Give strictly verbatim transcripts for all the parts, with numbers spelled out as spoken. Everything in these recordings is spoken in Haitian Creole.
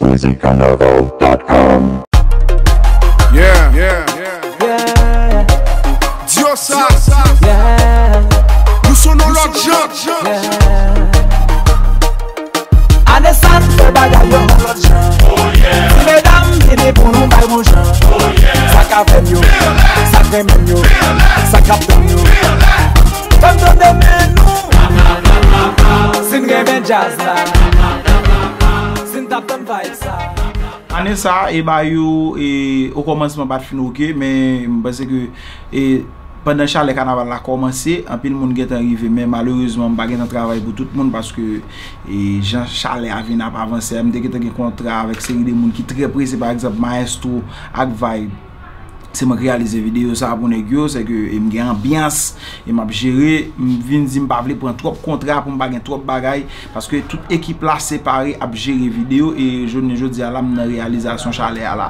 Wizzy Carnaval dot com. Yeah, yeah, yeah. Diosa. Yeah. Nou se yon lòt jan. Yeah. Ane sa n fè bagay yo yon lòt jan. Ti medam vini pou nou bay bon jan. Sa k ap fè m yo, sa k renmen m yo, sa k ap tann yo. Fè m tande men nou. Si n renmen djaz la, si n t ap tann vibe sa. Ane sa, e bagay yo, e, okòmansman pa t fin oke, men m panse ke, e, pandan chalè kanaval la kòmanse, anpil moun gentan rive, men malerezman, m pa gentan travay pou tout moun, paske, e, jan chalè a vin ap avanse a, m te gentan gen kontra avèk seri de moun ki trè prese, pa egzanp, Maestro ak Vibe. Se mwen k reyalize videyo sa a pou nèg yo, se ke, e, m gen anbyans, e m ap jere, m vin di m pa vle pran twòp kontra pou m pa gen twòp bagay, paske tout ekip la separe ap jere videyo, e jounen jodi a la m nan reyalizasyon chalè a la.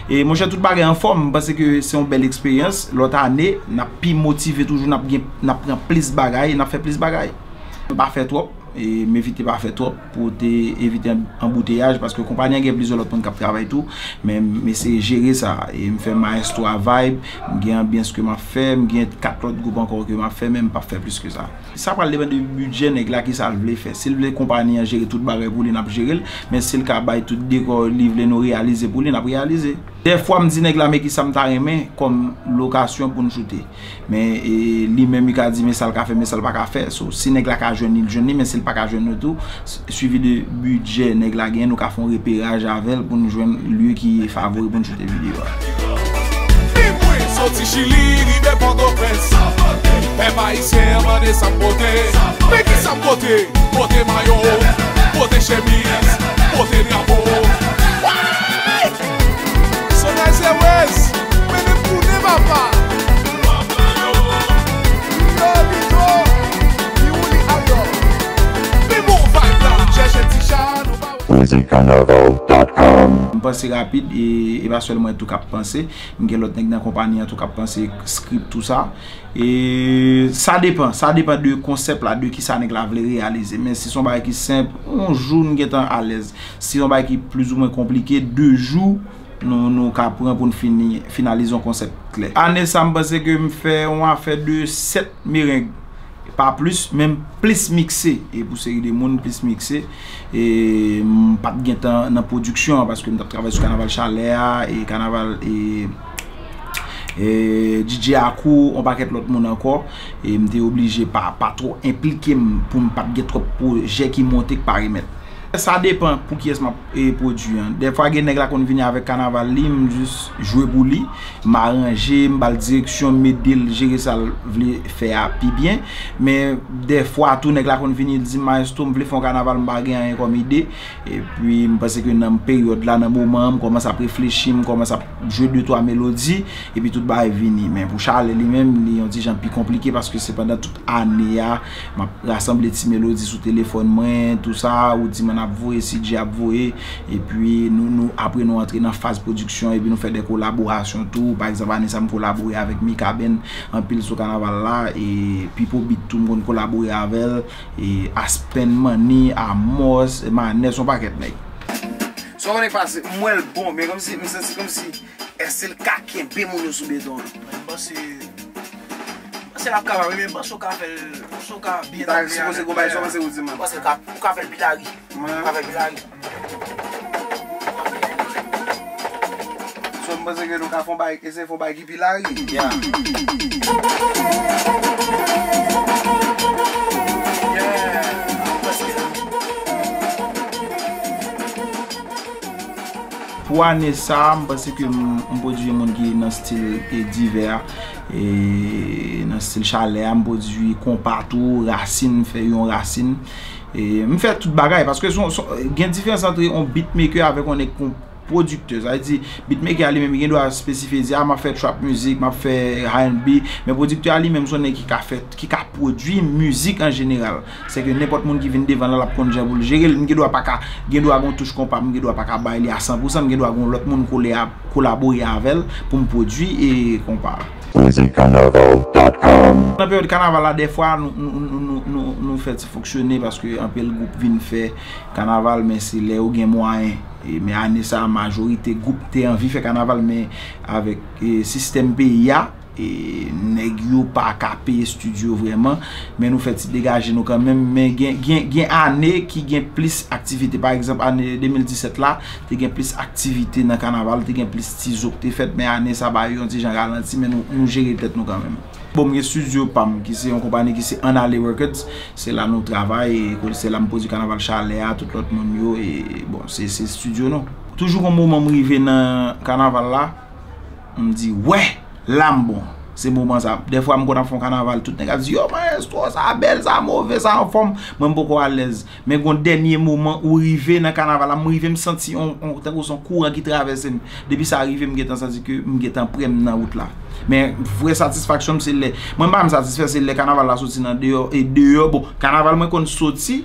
E monchè, tout bagay anfòm, m panse ke se yon bèl eksperyans. Lòt ane, n ap pi motive toujou, n ap gen, n ap pran plis bagay, n ap fè plis bagay. M pa fè twòp, e m evite pa fè twòp pou te evite anbouteyaj, paske konpayi an gen plizyè lòt moun k ap travay tou, men m eseye jere sa, e m fè Maestro a Vibe, m gen anbyans ke m ap fè, m gen kat lòt gwoup ankò ke m ap fè, men m p ap fè plis ke sa. Sa pral depann de bidjè nèg la, kisa l vle fè. Si l vle konpayi an jere tout bagay pou li, n ap jere l, men si l ka bay tout dekò li vle nou reyalize pou li, n ap reyalize. Dèfwa m di nèg la, men kisa m ta renmen kòm lokasyon pou n choute. Men, e, li menm li ka di men sa l ka fè, men sa l pa ka fè. So, si nèg la ka jwenn li, l jwenn li, men si l pa ka jwenn nou tou, s- swivi de bidjè nèg la genyen, nou ka fè yon reperaj avè l pou n jwenn lye ki favori pou n choute videyo a. Pi mwen soti Chili, rive Pòtoprens. Pèp ayisyen an mande sa m pote. Men ki sa m pote? Pote mayo, pote chemiz, pote drapo. Sonay Zewez, mennen m tounen papa. Yo, Bido, Youli Alò. Pi bon vibe la, chèche ti cha, nou pa wè. Wizzy Carnaval dot com. M panse rapid, e, e pa sèl mwen tou k ap panse. M gen lòt nèg nan konpayi an tou k ap panse script tou sa. E sa depann, sa depann de konsèp la, de kisa nèg la vle reyalize. Men si se yon bagay ki senp, yon jou n gentan alèz. Si se yon bagay ki plizoumwen konplike, de jou nou, nou ka pran pou n fini, finalize yon konsèp klè. Ane sa, m panse ke m fè yon afè de sèt mereng, pa plis, men m plis mikse. E pou seri de moun, plis mikse. E m pa t gentan nan pwodiksyon an, paske m t ap travay sou kanaval Chalè a, e kanaval, e, e D J Akou, yon pakèt lòt moun ankò. E m te oblije pa, pa twò enplike m pou m pa t gen twòp pwojè ki monte k pa remèt. Sa depann pou kiyès m ap, e, pwodui an. Dèfwa gen nèg la konn vini avèk kanaval li, m jis jwe pou li, m aranje, m ba l direksyon, m ede l jere sa l vle fè a pi byen. Men dèfwa tou nèg la konn vini, l di m, "Maestro, m vle fè yon kanaval, m pa gen anyen kòm ide." Epi m panse ke nan peryòd la, nan moman an, m kòmanse ap reflechi, m kòmanse ap jwe de twa melodi, epi tout bagay vini. Men pou Chalè li menm, li yon ti jan pi konplike, paske se pandan tout ane a, m ap rasanble ti melodi sou telefòn mwen, tou sa, ou di m an ap voye, C J ap voye, epi nou, nou, apre nou antre nan faz pwodiksyon, epi nou fè de kolaborasyon tou. Pa egzanp, ane sa m kolabore avèk Mikaben anpil sou kanaval la, e Pipo Beat tou m konn kolabore avè l, e Aspen, Manni, Amos, Manès, yon pakèt nèg. Sa w konnen k pase, m wè l bon, men kòmsi, m santi kòmsi, èske l ka kenbe moun yo sou beton an? M panse, m panse l ap kapab, men m panse w ka fè l, m panse w ka byen. Li ta sipoze gon bagay, sa w panse ou di m? M panse l ka, ou ka fè l pi lari. Ou ka fè l pi lari. So, m panse ke nou ka fè yon bagay, eseye fè yon bagay ki pi lari. Yeah. Yeah. Pou ane sa a, m panse ke m, m pwodui moun ki nan stil, e, divè, e, nan stil Chalè a, m pwodui konpa tou, rasin, m fè yon rasin. E, m fè tout bagay, paske son, son, gen diferans ant yon beatmaker avèk yon nèg kon pwodiktè. Sa vle di, beatmaker a li menm, li gen dwa espesifye, di, "A, m ap fè trap music, m ap fè R and B," men pwodiktè a li menm, se yon nèg ki ka fè, ki ka pwodui mizik an jeneral. Sèke nenpòt moun ki vin devan l la, l ap konn jan pou l jere l. M gen dwa pa ka, gen dwa gen yon touch konpa, m gen dwa pa ka bay li a san pou san, m gen dwa gen yon lòt moun kole a, kolabore avè l pou m pwodui e konpa. Wizzy Carnaval dot com. Nan peryòd kanaval la, dèfwa, nou, nou, nou, nou, nou, nou fè ti fonksyone paske anpil gwoup vin fè kanaval, men se lè yo gen mwayen. E, men ane sa a, majorite gwoup te anvi fè kanaval, men avèk e, sistèm peyi a, e, nèg yo pa ka peye estidyo vrèman, men nou fè ti degaje nou kanmenm. Men gen, gen, gen ane ki gen plis aktivite. Pa egzanp, ane de mil disèt la, te gen plis aktivite nan kanaval, te gen plis ti zo k te fèt, men ane sa ba yo yon ti jan ralanti, men nou, nou jere tèt nou kanmenm. Bon, m gen estidyo pa m, ki se yon konpayi ki se Annale Records. Se la nou travay, e se la m pwodui kanaval Chalè a, tout lòt moun yo, e bon, se, se estidyo nou. Toujou gon moman m rive nan kanaval la, m di, wè, la m bon. Se moman sa. Dèfwa m konn ap fè yon kanaval, tout nèg ap di, yo, maestro, sa bèl, sa move, sa anfòm. Mwen, m poko alèz. Men gon dènye moman ou rive nan kanaval la, m rive, m santi on, on, tankou se yon kouran ki travèse m. Depi sa rive, m gentan santi ke m gentan prè m nan wout la. Men vrè satisfaksyon m se lè, mwen pa m satisfè, se lè kanaval la soti nan deyò, e deyò, bon, kanaval mwen konn soti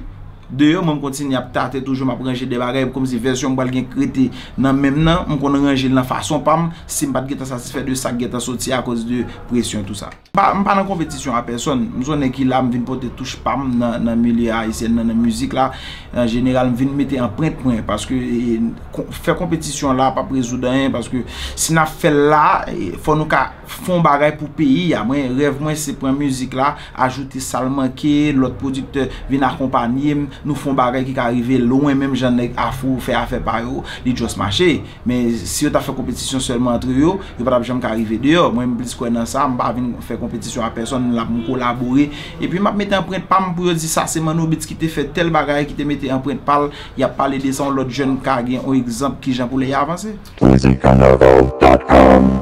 deyò, mwen m kontinye ap tate toujou, m ap ranje de bagay, kòmsi vèsyon m pral gen k rete nan men m nan, m konn ranje l nan fason pa m, si m pa t gentan satisfè de sa k gentan soti akoz de presyon, tou sa. M pa, m pa nan konpetisyon a pèsonn, m se yon nèg ki la, m vin pote touch pa m nan, nan milye ayisyen nan, nan mizik la, an jeneral, m vin mete anprent mwen, paske e, kon- fè konpetisyon la p ap rezoud anyen, paske si n ap fè l la, e, fò nou ka fè yon bagay pou peyi a. Mwen, rèv mwen se pran mizik la, ajoute sa l manke, lòt pwodiktè vin akonpanye m, nou fè yon bagay ki ka rive lwen, menm jan nèg afro fè afè pa yo, li just mache. Men si yo ta fè konpetisyon sèlman antre yo, yo pa t ap janm ka rive deyò. Mwen, m plis kwè nan sa, m pa vin fè konpetisyon a pèsonn, m la pou m kolabore. Epi m ap mete anprent pa m pou yo di sa se Manno Beats ki te fè tèl bagay, ki te mete anprent pa l, y ap pale de sa, yon lòt jèn ka gen yon egzanp kijan pou lè y avanse. Crazy Carnival dot com.